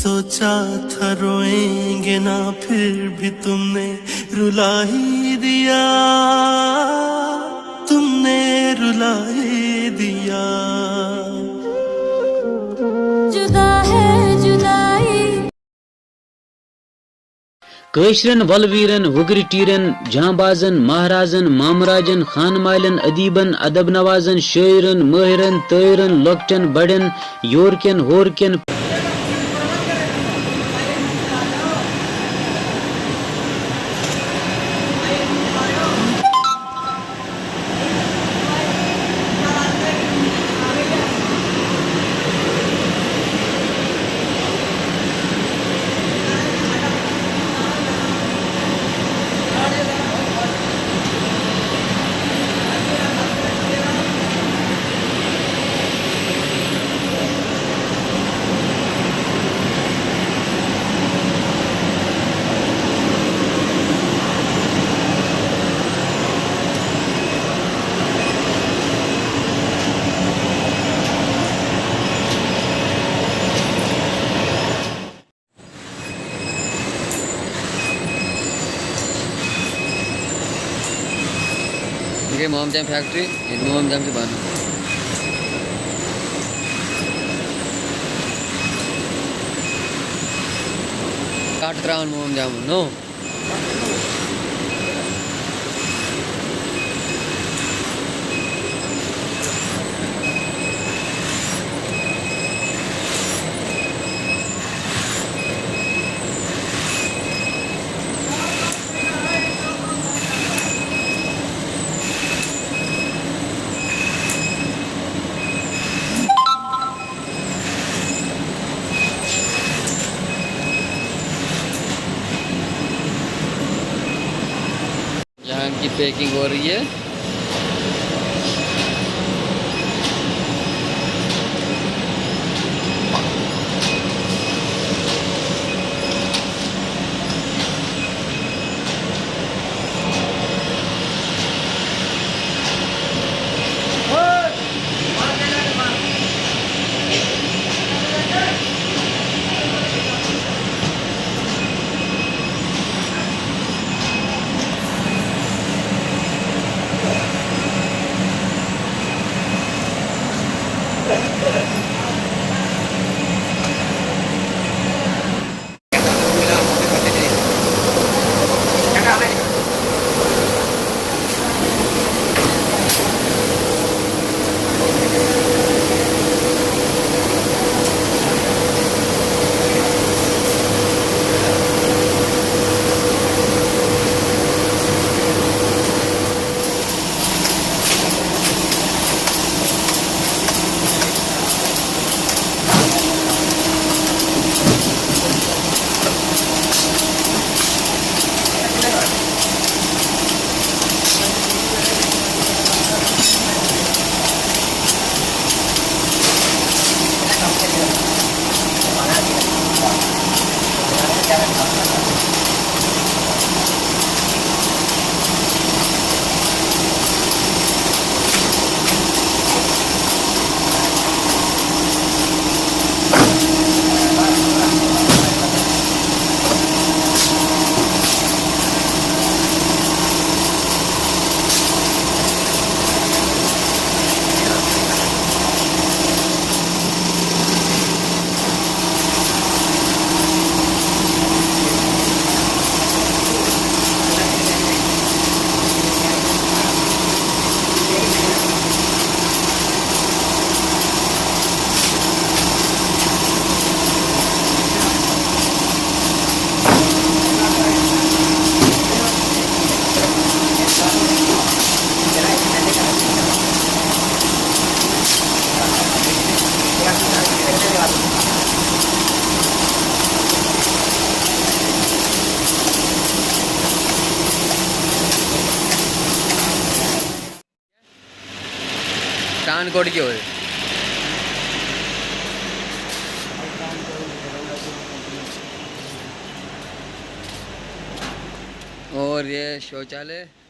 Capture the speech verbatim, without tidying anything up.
सोचा था रोएंगे ना, फिर भी तुमने रुला ही दिया, तुमने रुला ही दिया। जुदा है जुदाई। کٲشرٮ۪ن ولویرن، وُگرِ ٹیرن، جانبازن، مہرازن، مامراجن، خانہٕ مالٮ۪ن، ادیبن، ادب نوازن، شٲعرن، مٲہرن، تٲہرن، لۄکٹٮ۪ن بڑٮ۪ن، یورکٮ۪ن ہورکٮ۪ن۔ یہِ گٔے موم جام فیکٹری، ییٚتہِ موم جام چھِ بَنان۔ کَٹھ ترٛاوان موم جامَن، نو۔ यहाँ की पैकिंग हो रही है। ٹان کوٹ کی ہو رہی؟ اور یہ شوچالیہ۔